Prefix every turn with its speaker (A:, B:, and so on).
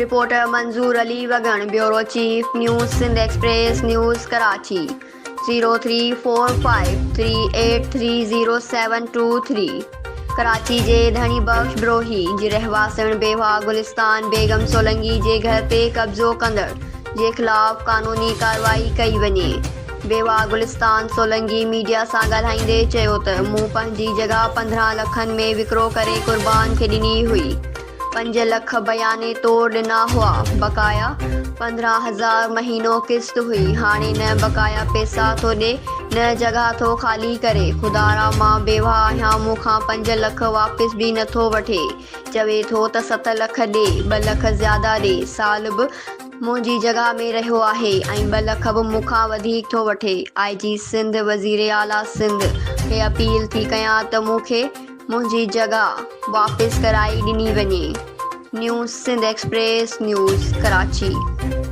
A: Reporter Manzoor Ali Wagan, bureau chief news Sindh express news Karachi, zero three four five three eight three zero seven two three, Karachi جي ڌڻي بخش بروهي جي رهواسڻ بيواهه گلستان بيگم سولنگي جي گهر تي قبضو ڪندڙ جي خلاف قانوني ڪارروائي ڪئي وڃي. بيواهه گلستان سولنگي ميڊيا سان ڳالهائيندي چيو ته مون پنهنجي جڳهه 15 لکن ۾ وڪرو ڪري قربان کي ڏني هئي، پنج لک بياني طور ڏنا هئا، بقايا 15 هزار مهينو قسط هئي، هاڻي نه بقايا پئسا ٿو ڏي نه جڳهه ٿو خالي ڪري، خدارا مان بيواهه آهيان مون کان پنج لک واپس به نٿو وٺي، چوي ٿو ته ست لک ڏي، ٻه لک زياده ڏي، سال به منهنجي جڳهه ۾ رهيو آهي ۽ ٻه لک به مون کان وڌيڪ ٿو وٺي، آء جي سنڌ، وزيراعليٰ سنڌ کي اپيل ٿي ڪيان ته مون کي منهنجي جڳهه واپس ڪرائي ڏني وڃي. News Sindh express news Karachi.